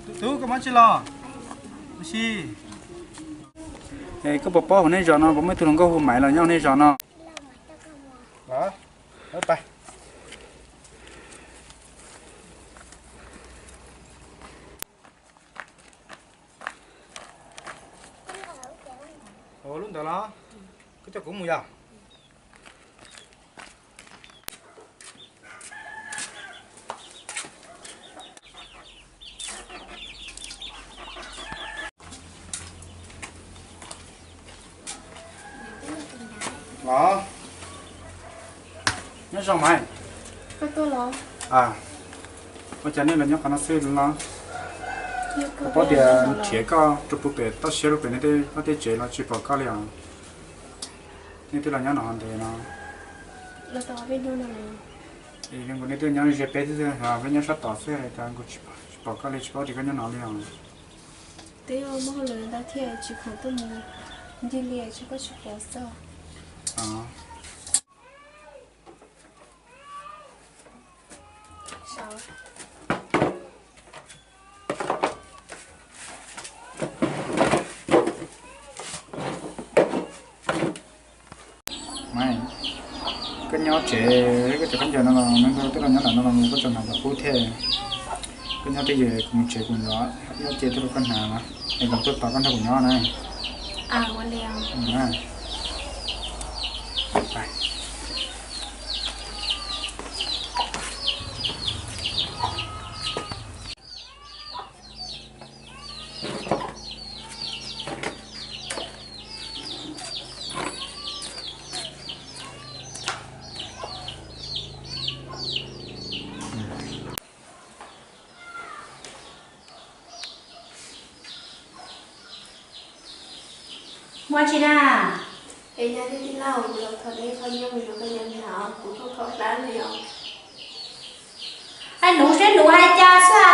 Tub, koj muab tsi los? Ua si. Koj puas paub hauv nej zos no puas muaj ib tug hluas nkauj hu Maiv los nyob hauv nej zos no? Ua lub ntawd los, koj coj kuv mus yom? Los, nyob zoo Maiv. Ua cas nej los nyob qhov no xwb no? Kuv paub tias nrhiav koj rau pem toj siab rau pem nej tej vaj tej tsev los tsis pom koj li os. Nej twb los nyob no ntev no. Nkuv nej twb nyob ze peb xwb, peb nyob sab tod xwb, cas nkuv tsis pom koj li, tsis paub tias koj nyob no li os. Twb muaj hauj lwm ntau thiab tsis khoom tuaj mus ncig li, tsis paub tsis pom xwb. Maiv, koj nyob tsev, koj cov khaub ncaws no los neeg twb los nyob nram no los koj tseem hnav cov qub thiab. Koj nyob twj ywm, kuv mus tsev kuv yuav ib ob ce tuaj rau koj hnav, es kuv tuaj tos koj nrog kuv nyob na. Muaj tsi na? Es nyob tij laug, kuv los thov neb qhov nyiaj mus yuav khaub ncaws hnav, kuv khaub hlab li os. Hais nuv seb nuv hais cas xwb.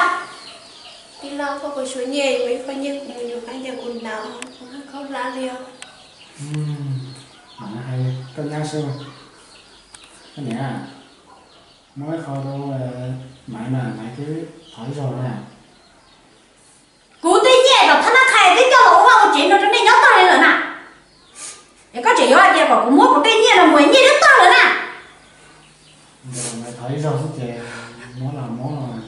Tij laug, koj puas tshuav nyiaj yuav ib qho nyiaj kuv mus yuav khaub ncaws kuv hnav, kuv khaub hlab li os. Mam hais koj nyab xwb. Koj niam, muab ib qho rau Maiv mas Maiv twb thov ib zaug na. Kuv tej nyiaj tom thab nab qhais twb coj los ua vaj ua tsev no rau nej nyob tag li lawm na. Es koj tseem yuav hais tias kom kuv muab kuv tej nyiaj no mus, nyiaj twb tag lawm na. Thov ib zaug xwb ces muab los muab los.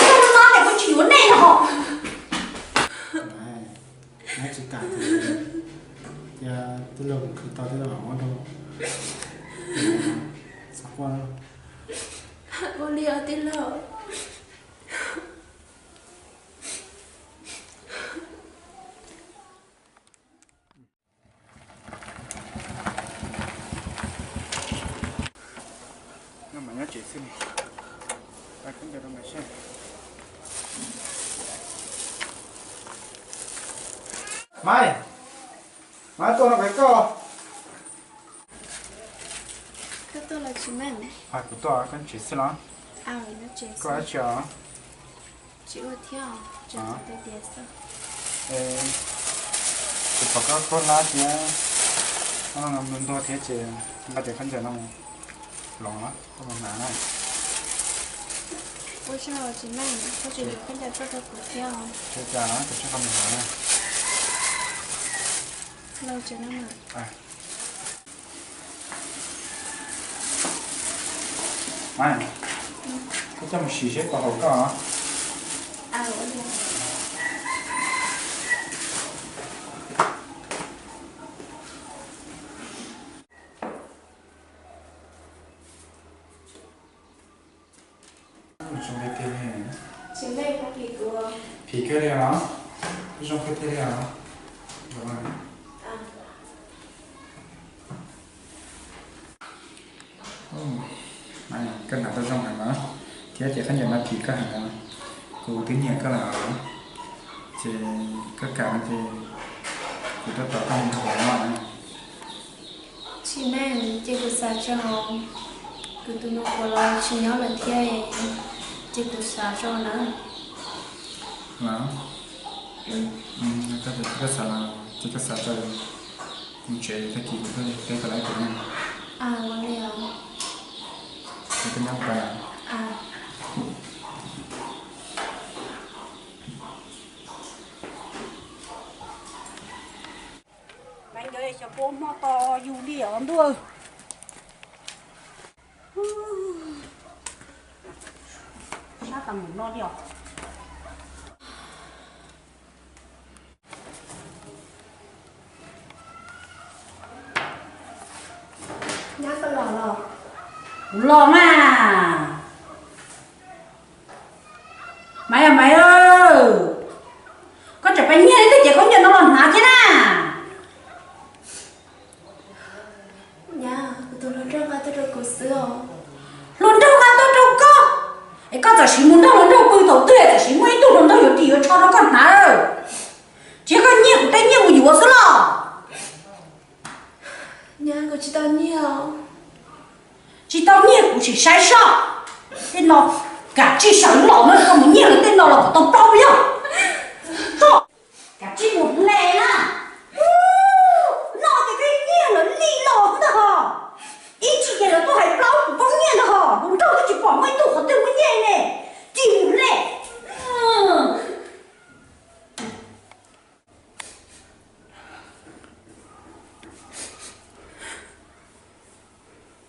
Koj no ces kuv tsis yuav nej no. Nab tsis kam, cia tij laug kuv khwv tau tij laug mam muab rau. Xav quaj. Ua li os tij laug. Maiv, Maiv tuaj no koj. Koj tuaj los tsis meej? Kuv tuaj koj tsev xwb los? Koj dab tsi os? Tsis ua thiab, tsuas tias xwb. Kuv pom koj khaub hlab thiab, koj ntuag ntuag thiab ces nqa cov khaub ncaws no los koj mus hnav na. Ua tsaug tsis meej, koj tseem yuav khaub ncaws tuaj rau kuv thiab os. Tsis ua cas, koj tsis qhov mus hnav na. Los tsev no mas. Maiv, koj coj mus sim seb puas haum koj. Zoo li tiag li. Phim kawg li os. Zoo kawg tiag li os. Koj hnav tau zoo heev na, thiab ces khaub ncaws no phim koj heev na. Kuv twb nyiam koj lawm, ces koj kam no ces kuv tuaj tos koj mus nrog kuv nyob na. Tsis meej, ces kuv xav tso, kuv tus nus puas los tsis nyob lawm thiab, ces kuv xav tso na. Los, koj xav los ces koj xav tso, kuv tsev tag kis kuv tuaj teb koj lawm kuv na. Ua li os. Ces koj nyob kuv pab na. Yus li os ntuj. Sab tas mus no li os. Nyab, koj los los? Kuv los mas. Maiv, Maiv, koj tseem pab nyiaj li tej ces koj nyiaj no los hnav thiab na. Nyab, kuv tus hluas nraug nqa tuaj rau kuv xwb os. Hluas nraug nqa tuaj rau koj? Es koj txawm siv mus nrog hluas nraug pw thaum twg, txawm siv muaj ib tug hluas nraug yuav ris yuav tsho rau koj hnav. Tsis yog koj nyiag kuv tej nyiaj mus yuav xwb los? Nyab, kuv tsis tau nyiag. Tsis tau nyiag kuv sim saib soj. Tej no, kam tsij sawv los no, koj mus nyiag lawv tej no los kom tau plaub yog. Kav tsij mus hle na. Noj ces koj nyiag lawv li los ntag hos. Ib tsam ces lawv tuaj hais plaub kuv poob nyiaj ntag hos, hluas nraug twb tsis pom muaj ib tug qhov twg muaj nyiaj ne. Tsis mus hle.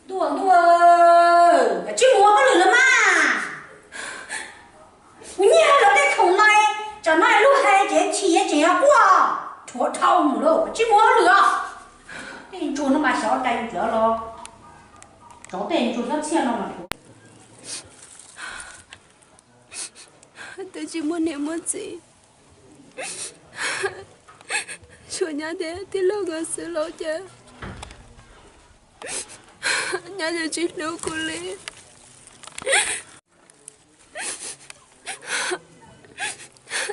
Ntuj, ntuj, kav tsij mus ua hauj lwm los mas. Kuv nyiag lawv tej khoom no, tsam no lub hais ces chim ces quaj rhuav dhau mus lawm, kav tsij mus ua hauj lwm os. Tej ntsuag no mas xyov cai ntawd los, tsov tej ntsuag xyov txhiaj no mas rhuav. Twb tsis muaj niam muaj txiv, tshuav nyab thiab tij laug nkawd xwb los cas nyab yeej tsis hlub kuv li.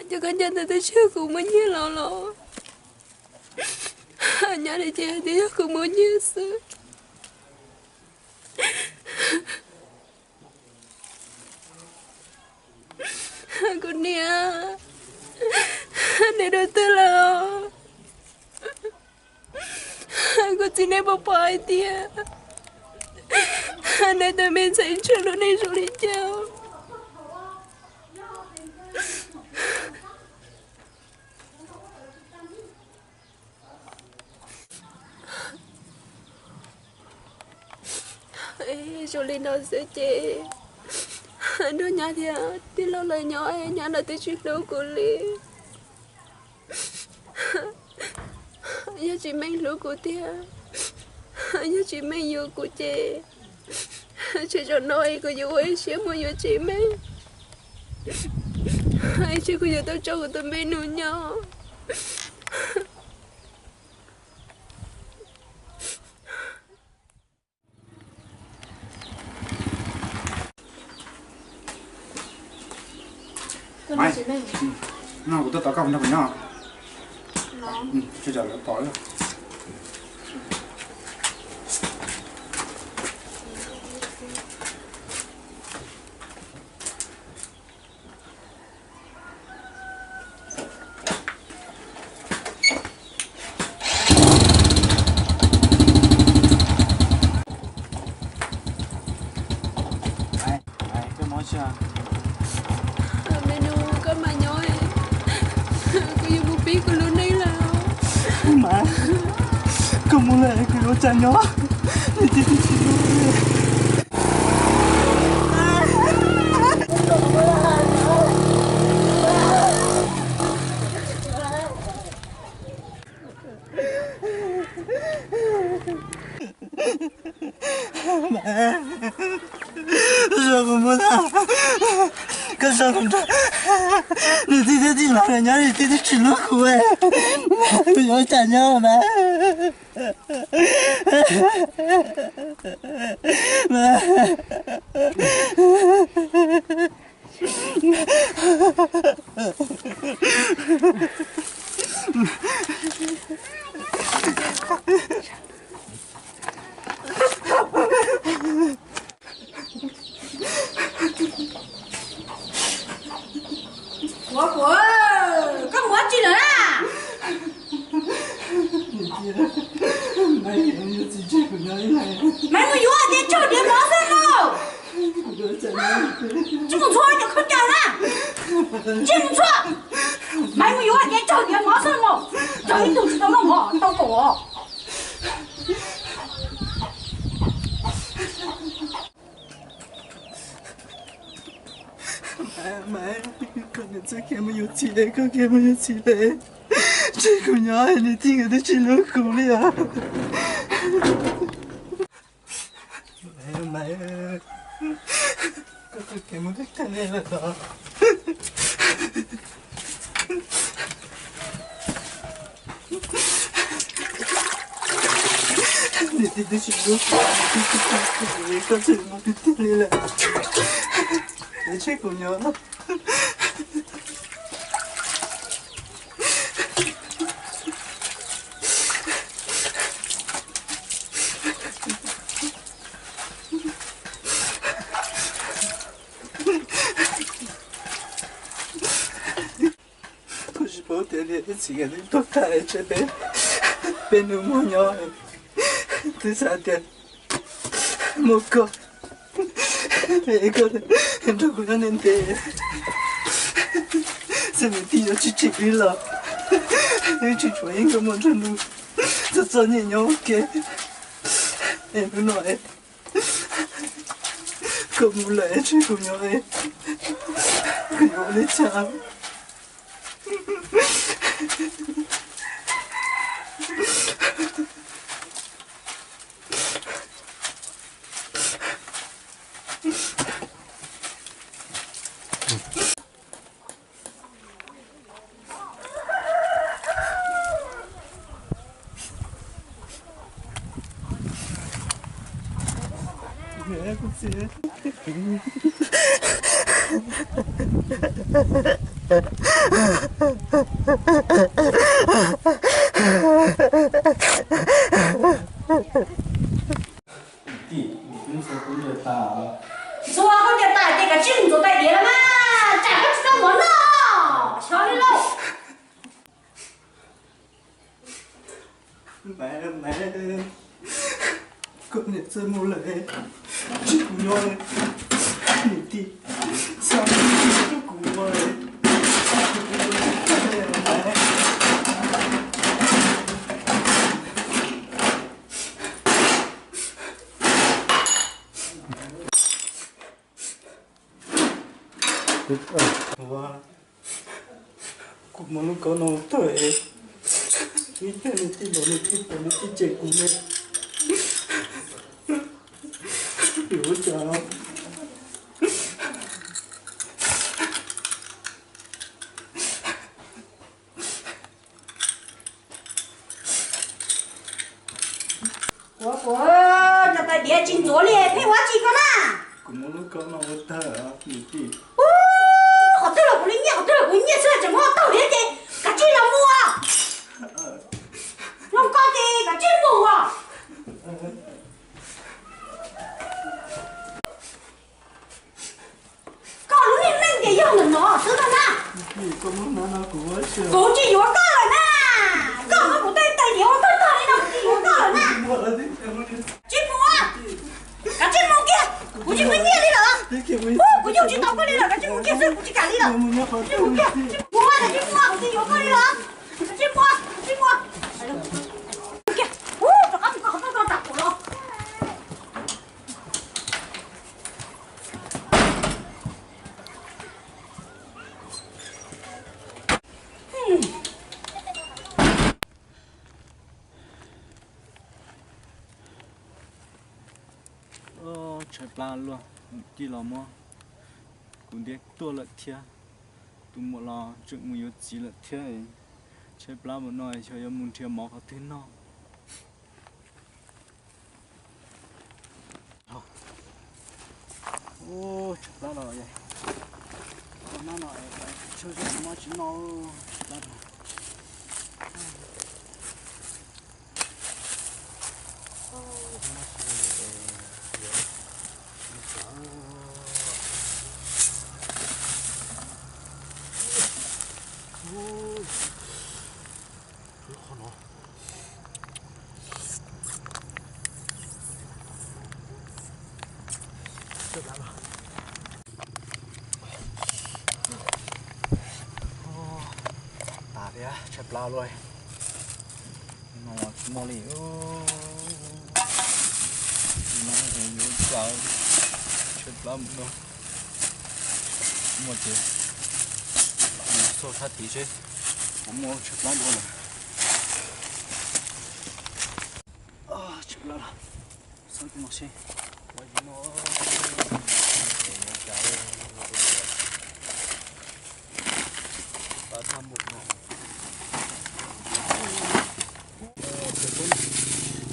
Cov khaub ncaws ntawd twb tsis yog kuv muab nyiag los los, nyab li ces twb yog kuv muab nyiag xwb. Kuv niam, neb dua twg lawm? Kuv txiv, neb puas pom hais tias neb tus me ntxhais ntshaw lub neej zoo li cas? Zoo li no xwb ces nrog nyab thiab tij laug lawv nyob, nyab lawv twb tsis hlub kuv li. Yog Tsis Meej hlub kuv tiag, yog Tsis Meej yuav kuv ces tsam no kuv yuav ua ib siab mus yuav Tsis Meej, ib tsam kuv yuav tau tso kuv tus me nus nyob. No kuv tuaj tos koj nrog kuv nyob. Me nus, koj mas nyob, kuv yuav mus pib kuv lub neej lawm. Mas koj mus lawm kuv yuav ua cas nyob? Niam tij twb tsis hlub. Koj zov kuv mus tag, koj zov kuv nrog niam tij thiab tij laug nyob, niam tij twb tsis hlub kuv, kuv yuav ua cas nyob mas. Kuv, kuv, koj mus dab tsi lawm na? Maiv mus yuav hais tias tsaug diav mov xwb mog. Tsis mus ntxhua cov khaub ncaws na. Tsis mus ntxhua. Maiv mus yuav hais tias tsaug diav mov xwb mog. Raug ib tug tsis tau noj mov tau kaum os. Mas, koj niam txoj kev mus yuav txiv lawm, koj kev mus yuav txiv lawm, tseg kuv nyob, niam tij nkawd twb tsis hlub kuv li os. Mas, koj txoj kev mus twb tag li lawm los? Niam tij twb tsis hlub kuv, koj txoj kev mus twb tag li lawm, es tseg kuv nyob. Kuv tsis paub tias niam thiab txiv nkawd twb tuag tag, tseg peb, peb nus muag nyob. Twb xav tias muaj koj, es koj nrog kuv nyob ntev ntev, xwb niam tij yuav tsis tsim wb los, wb tsis tshuav ib nkauj muam nrog nws txom txom nyem nyob ua ke. Es hnub no es koj mus lawm, tseg kuv nyob, kuv yuav ua li cas? Ntxhua koj ntiav tas ces kav tsij mus ntxuav tais diav los mas, tsam koj tsis tau mov noj, xyov li lauj. Koj niam txawj mus lawm, tseg kuv nyob, niam tij xa kuv mus. Kuv muab lub kaub no tawg es, ib teg niam tij los niam tij, niam tij cem kuv ne. Yuav ua cas? Kuv, kuv, cov tais diav tsis ntxuav li, pheej ua dab tsi koj na? Kuv muab lub kaub no ua tawg niam tij. Qhov twg los kuv li nyiaj, qhov twg los kuv nyiaj xwb, tseem muab ua tawg thiab ces kav tsij los mus. Zoo koj ces kav tsij mus os. Koj lub niag neej ces yog ntawm no xwb no na. Kuv tsis yuav koj lawm na. Koj muab kuv tej tais diav ua tawg tag li no, kuv tsis yuav koj lawm na. Tsij mus, kav tsij mus kiag, kuv tsis muaj nyiaj li lawm. Kuv yuav tsis tau koj li lawm, kav tsij mus kiag xwb, kuv tsis kam li lawm. Tsij mus kiag, tsij mus, tsij mus, kuv tsis yuav koj li lawm. Kav tsij mus, kav tsij mus. Kiag, rov qab mus koj qhov rooj rau tam kuv los. Tshaib plab luaj, niam tij los muab kuv ntiab tuaj lawm thiab. Tus muam los tseem mus yuav txiv lawm thiab. Tshaib plab npaum no xyov yuav mus nrhiav mov qhov twg noj. Ub, tshaib plab los, tshaib plab no, mob tsis noj, tshaib plab no. Tas thiab, tshaib plab luaj. No tsis muaj li. No yuav ua cas, tshaib plab mus no. Muaj ces xauj sab tid seb puas muaj tshaib plab dua lawm. Tshaib plab lawm, xauj no seb.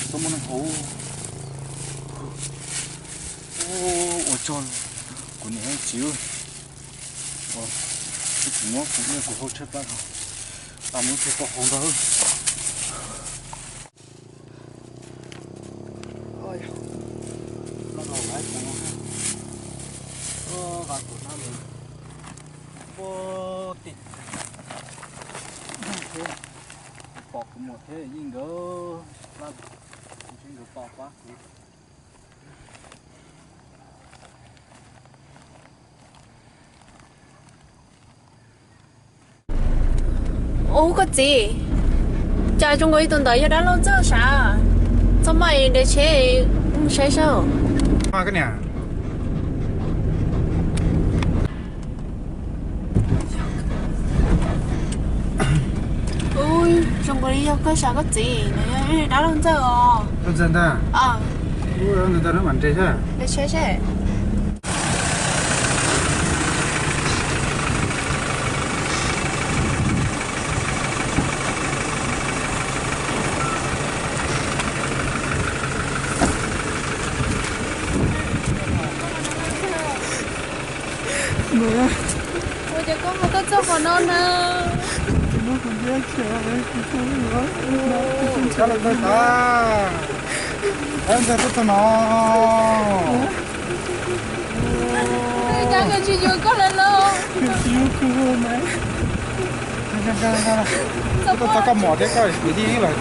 Txhob muaj neeg haus. Ua tsaug kuv niam txiv, kuv muab kuv niam kuv hau tshaib plab, tas mus tsis tau haus ntag. Qa kuv na, ua tim thiab, pom kuv muam thiab yeej nkawd, ntshe nkawd pom pab kuv. Ub, koj txiv, cas zoo nkaus li tus ntawd yog dab laug Ntxawg sav? Txhob maj, nres tsheb mus saib saib. Ub, zoo nkaus li yog koj sav koj txiv, nws yog dab laug Ntxawg os. Ntxawg ntag. Ntawd ntawd mam nres saib. Nres tsheb seb. Ua cas koj mus koj txog qhov no na? Koj los txog, koj txog no. Cas nkawd tsis yuav koj lawm los? Txog koj muam thiab koj kwv tij lawm.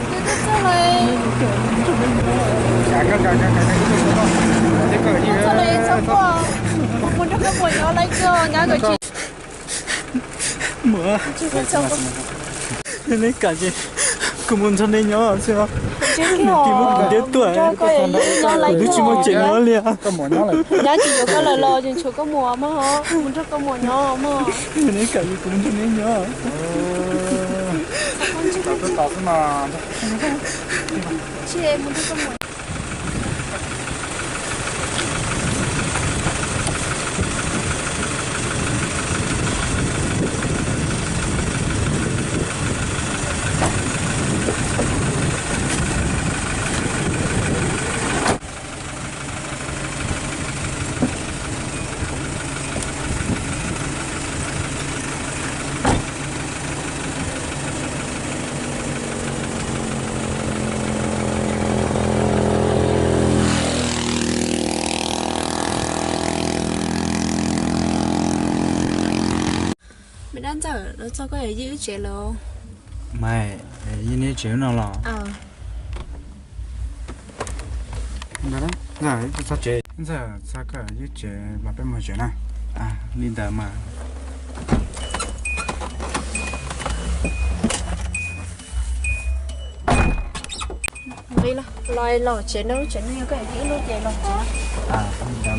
Muam, neb kam ces kuv mus nrog neb nyob xwb. Nws tis muab kuv ntiab tuaj, kuv twb tsis muaj tsev nyob li. Nyab tsis yuav koj lawm los ces tshuav koj mus mog, mus nrog koj muam nyob mog. Neb kam ces kuv mus nrog neb nyob. Me dab Ntxawg, lawv txog koj yawm yij lub tsev lawm. Mas, yij neb tsev no los? Ntxawg, txog tsev, Ntxawg txog koj yawm yij tsev los peb mus tsev na. Li ntawd mas. Los los tsev no, tsev no yog koj yawm yij lub ces los tsev no.